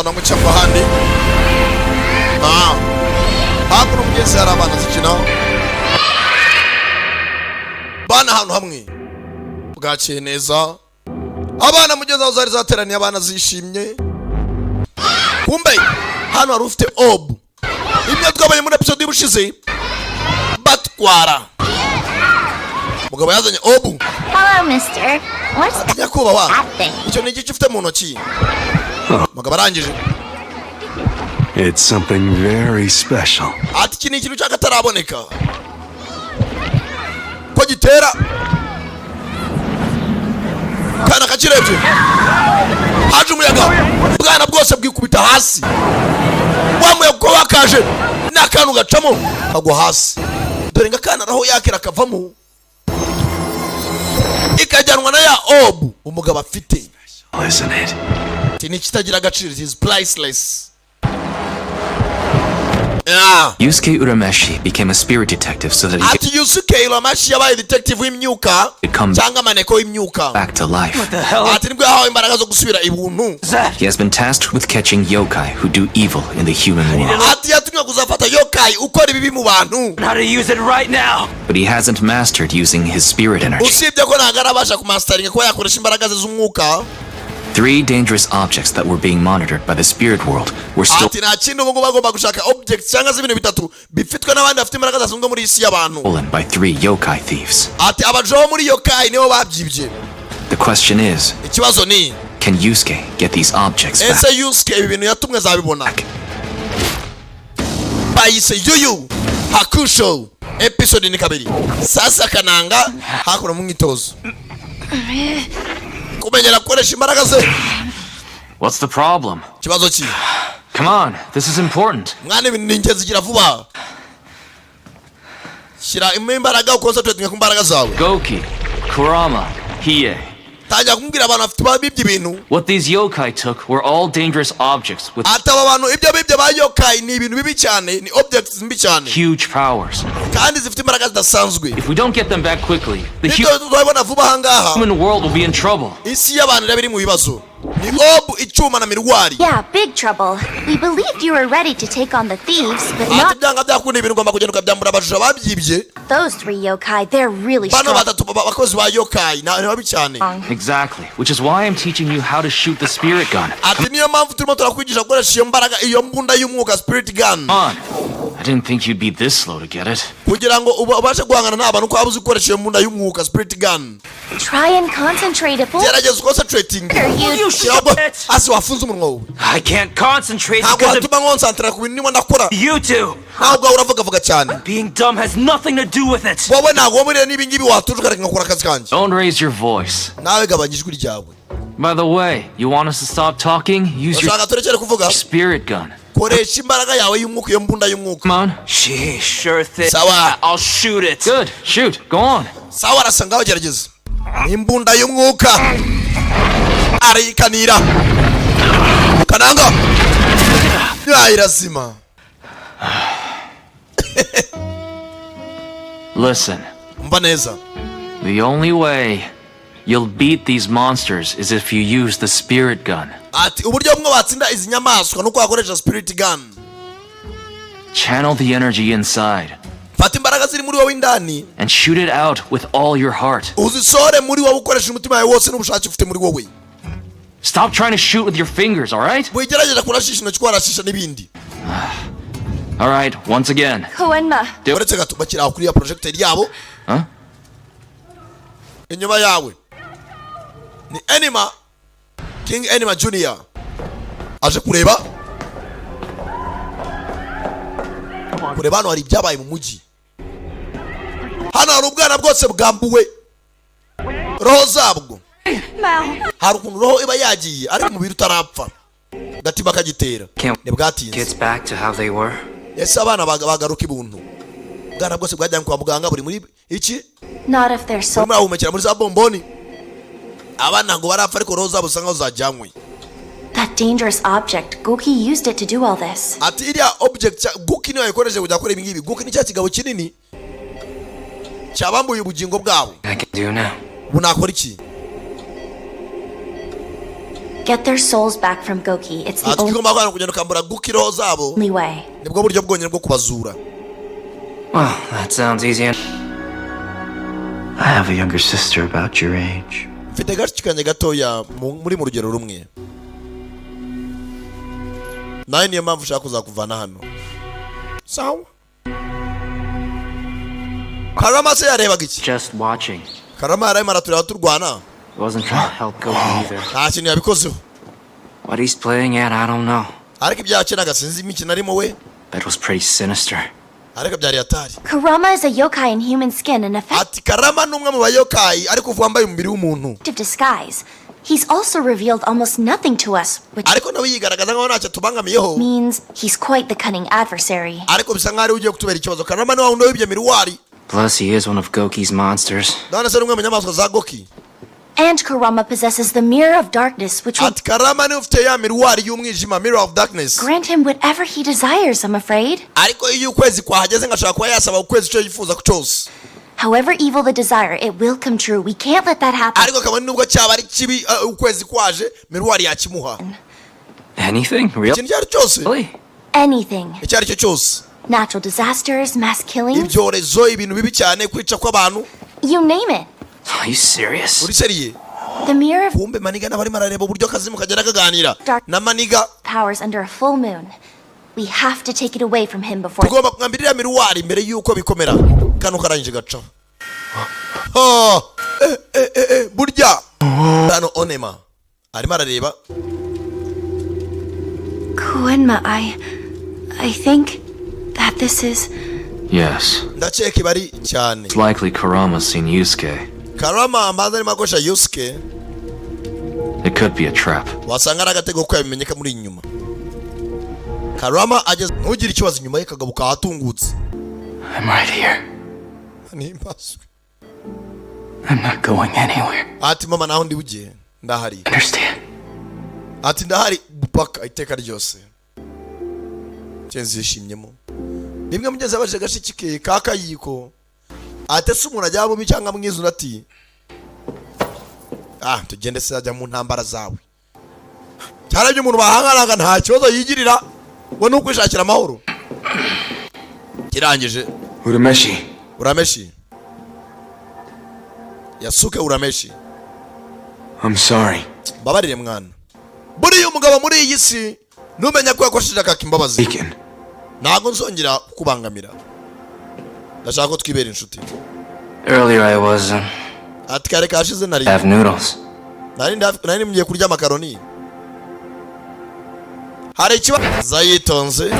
Hamwe cyangwa ahandi. Hakuno mugezi hari abana zikina bana ahantu hamwe. Bwakeye neza, abana mugezi aho zari zateraniye, abana zishimye. Kumbe hano hari ufite orb imwe twabonye muri episode y'ubushize batwara. Mugabo yazanye orb. Hello, mister. What's that Nyakubahwa, thing? icyo ni igice ufite mu ntoki? Mugabo arangije. It's something very special. Ati iki ni ikintu cy'akataraboneka ko gitera kana kakirebye. Haje umuyaga, ubwana bwose bwikubita hasi. Wa muyaga uko wakaje n'akantu gacamo kagwa hasi. Dore ngo akana araho yakira kavamo, ikajyanwa na ya orb umugabo afite. Isn't it? Ati ni ikitagira agaciro, it is priceless. Yeah. Yusuke Urameshi became a spirit detective so that he Ati Yusuke Urameshi yabaye detective w'imyuka could come cyangwa amaneko y'imyuka. back to life. Ati nibwo yahawe imbaraga zo gusubira ibuntu. He has been tasked with catching yokai who do evil in the human world, Ati yatumwe kuzafata yokai ukora ibibi mu bantu. How to use it right now. but he hasn't mastered using his spirit energy. Usibye ko ntabwo arabasha kumasteringa kuba yakoresha imbaraga ze z'umwuka. Three dangerous objects that were being monitored by the spirit world were Ati nta kindi, ubu ngubu agomba gushaka objects cyangwa se ibintu bitatu bifitwe n'abandi bafite imbaraga zidasanzwe muri iyi si y'abantu. stolen by three yokai thieves. Ati abajura bo muri yokai nibo babyibye. The question is, Ikibazo ni, can Yusuke get these objects back? ese Yusuke ibi bintu yatumwe azabibona? Bayise Yuyu Hakusho, episode ni 2. Sasa kananga hakuno mu mwitozo kumenyera gukoresha imbaraga ze. What's the problem? Ikibazo ki? Come on, this is important. Mwana, ibintu ni ingenzi, gira vuba, shyira imbaraga, uconcentrate ku mbaraga zawe. Goki, Kurama, Hiei. Tangira kumubwira abantu bafite bibye ibintu. What these yokai took were all dangerous objects with Ati aba bantu ibyo bibye ba yokai ni ibintu bibi cyane, ni objects mbi cyane huge powers. kandi zifite imbaraga zidasanzwe. If we don't get them back quickly, the Nibyo tuzabibona vuba ahangaha, human world will be in trouble. isi y'abantu iraba iri mu bibazo. Ni orb, icyuma na miroir. Yeah, big trouble. We believed you were ready to take on the thieves, but Ati not byanga byakunda ibintu ugomba kugenda ukabyambura abajura babyibye. those three yokai. They're really Bano strong. batatu bakozi ba yokai ni babi cyane. Exactly, which is why I'm teaching you how to shoot the spirit gun. Ati niyo mpamvu turimo turakwigisha gukoresha iyo mbaraga, iyo mbunda y'umwuka, spirit gun. Come on. I didn't think you'd be this slow to get it. Kugira ngo ubashe guhangana n'abantu uko waba uzi gukoresha iyo mbunda y'umwuka, spirit gun. Try and concentrate if Gerageza uconcentrating. you. Shyiraho hasi, wafunze umunwa wawe. I can't concentrate Ntabwo because of watuma nconcentrera ku bintu ndimo ndakora. you two. Ntabwo uravugavuga cyane. Being dumb has nothing to do with it. Wowe ntabwo wamuriye n'ibi ngibi, watuje ukareka ngakora akazi kanjye. Don't raise your voice. Nawe gabanya ijwi ryawe. By the way, you want us to stop talking? Use your Ushaka turekere kuvuga? spirit gun. Koresha imbaraga yawe y'umwuka, iyo mbunda y'umwuka. Come on. Gee, sure thing. Sawa. I'll shoot it. Good. Shoot. Go on. Sawa, arasa, ngaho gerageza. Imbunda y'umwuka arayikanira kananga ya irazima. Listen. Umva neza. The only way you'll beat these monsters is if you use the spirit gun. Ati uburyo bumwe watsinda izi nyamaswa nuko wakoresha spirit gun. Channel the energy inside Fata imbaraga ziri muri wowe indani and shoot it out with all your heart. uzisore muri wowe ukoresha umutima wawe wose n'ubushake ufite muri wowe. Stop trying to shoot with your fingers, all right? Wigerageza kurashisha intoki, warashisha n'ibindi. All right, once again. Koenma. Uretse gato, bakiri aho kuri ya projecteur yabo. Huh? Inyuma yawe ni Enima, King Enima Junior aje kureba. Hano hari ibyabaye mu mujyi. Hano hari ubwana bwose bwambuwe roho zabwo. Hari ukuntu roho iba yagiye ariko umubiri utarapfa, gatima kagitera, ntibwatinze. Gets back to how they were. Ese abana bagaruka ibuntu? Ubwana bwose bwajyanywe kwa muganga, buri muri iki? Not if they're so. Burimo barahumekera muri za bomboni. Abana ntabwo barapfa, ariko roho zabo zisa nkaho zajyanywe. That dangerous object, Goki used it to do all this. Ati iriya object Guki niyo yayikoresheje kujya gukora ibi ngibi. Guki ni cya kigabo kinini cyabambuye ubugingo bwabo. I can do now. Ubu nakora iki? Get their souls back from Goki. It's the Ati ugomba kwanga kugenda ukambura Goki roho zabo. only way. Nibwo buryo bwonyine bwo kubazura. Well, that sounds easy enough. I have a younger sister about your age. Mfite gashiki kanjye gatoya muri mu rugero rumwe nawe, niyo mpamvu ushaka kuzakuvana hano. Sawa, Karama se yarebaga iki? Just watching. Karama yararimo aratureba turwana. He wasn't trying to help Goki either. Nta kintu yabikozeho. What he's playing at, I don't know. Ariko ibyo yakinaga sinzi imikino arimo we. But it was pretty sinister. Ariko byari hatari. Kurama is a yokai in human skin, an effective Ati Karama ni umwe mu bayokayi ariko ubu wambaye umubiri w'umuntu. disguise. He's also revealed almost nothing to us, which Ariko nawe yigaragaza nkaho ntacyo tubangamiyeho. means he's quite the cunning adversary. Ariko bisa nkaho ariwe ugiye kutubera ikibazo. Karama ni wa wundi wibye miroir. Plus, he is one of Goki's monsters. None se ni umwe mu nyamaswa za Goki. And Kurama possesses the Mirror of Darkness, which will Ati Karama niwe ufite ya miroir y'umwijima, Mirror of Darkness. grant him whatever he desires, I'm afraid. Ariko iyo ukwezi kwahageze ngashaka kuba yasaba ukwezi icyo yifuza cyose. However evil the desire, it will come true. We can't let that happen. Ariko kabone nubwo cyaba ari kibi, ukwezi kwaje miroir yakimuha. Anything? Really? Ikintu icyo ari cyo cyose. Anything. Icyo ari cyo cyose. Natural disasters, mass killings, Ibyorezo, ibintu bibi cyane, kwica kw'abantu. you name it. Are you serious? Uri sérieux? The Mirror of Kumbe Maniga nawe arimo arareba uburyo akazimu kagenda kaganira na Maniga. powers under a full moon. We have to take it away from him before. Tugomba kumwambira iriya miroir mbere y'uko bikomera. Kano karangije gaca. Ah, eh, eh, eh, eh, burya hano Onema arimo arareba. Koenma, I think that this is. Yes. Ndakeka iba ari cyane. It's likely Kurama's seen Yusuke. Karama amaze arimo akoresha Yusuke. It could be a trap. Wasanga ari agatego ko yabimenyeka muri inyuma. Karama ageze, ntugire ikibazo, inyuma ye kagabo kahatungutse. I'm right here. Nimbaswe. I'm not going anywhere. Ati mama, naho ndi bugiye ndahari. Understand? Ati ndahari paka iteka ryose. Cyenzi yishimyemo rimwe mugeze abaje gashiki ke ka kayiko, ate se umuntu ajya mubi cyangwa mwiza? Undi ati ah, tugende se, ajya mu ntambara zawe cyarabye umuntu bahanganaga nta kibazo yigirira ngo ni ukwishakira amahoro kirangije. Urameshi. Urameshi, Yasuke Urameshi. I'm sorry. Mbabarire mwana. Buriya umugabo muri iyi si numenya ko yakosheje akaka imbabazi. Taken. Ntabwo nzongera kukubangamira, ndashaka ko twibera inshuti. Earlier I was Ati kare kashize nari have noodles. Nari mugiye kurya amakaroni. Hari ikibazo yitonze.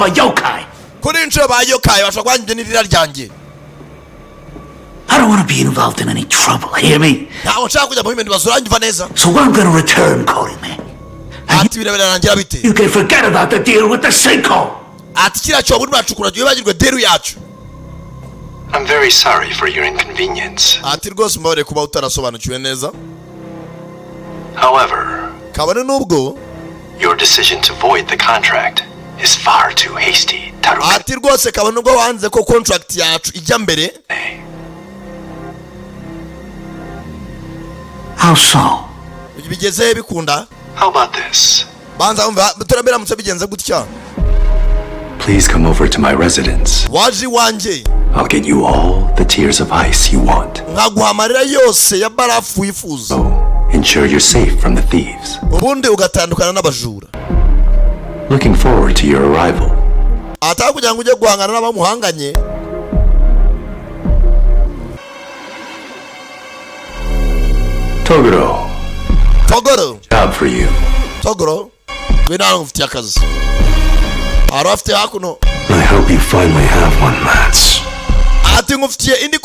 A yokai. Kuri inshuro ba yokai bashobora kubanjye n'irira ryanjye. I don't want to be involved in any trouble, hear me? Ntabwo nshaka kujya mu bintu bazuranyumva neza. So I'm gonna return, Cody, man. Ati birarangira bite? You can forget about the deal with the sinkhole. Ati kiriya cyobo urimo uracukura, wibagirwe deal yacu. I'm very sorry for your inconvenience. Ati rwose mbabarire kuba utarasobanukiwe neza. However, Kabone n'ubwo, your decision to void the contract is far too hasty, Taruka. Ati rwose kabone n'ubwo wanze ko contract yacu ijya mbere. How so? Bigeze bikunda. How about this? Banza wumva, turabiramutse bigenze gutya. Please come over to my residence. Waje iwanjye. I'll get you all the tears of ice you want. Nkaguha amarira yose ya barafu wifuza. Ensure you're safe from the thieves. Ubundi ugatandukana n'abajura. Looking forward to your arrival. Ataka kugira ngo ujye guhangana n'abamuhanganye. Toguro, Togoro. Job for you. Togoro, we ntabwo ngufitiye akazi, hari afite hakuno. I hope you finally have one, lads. Ati ngufitiye indi.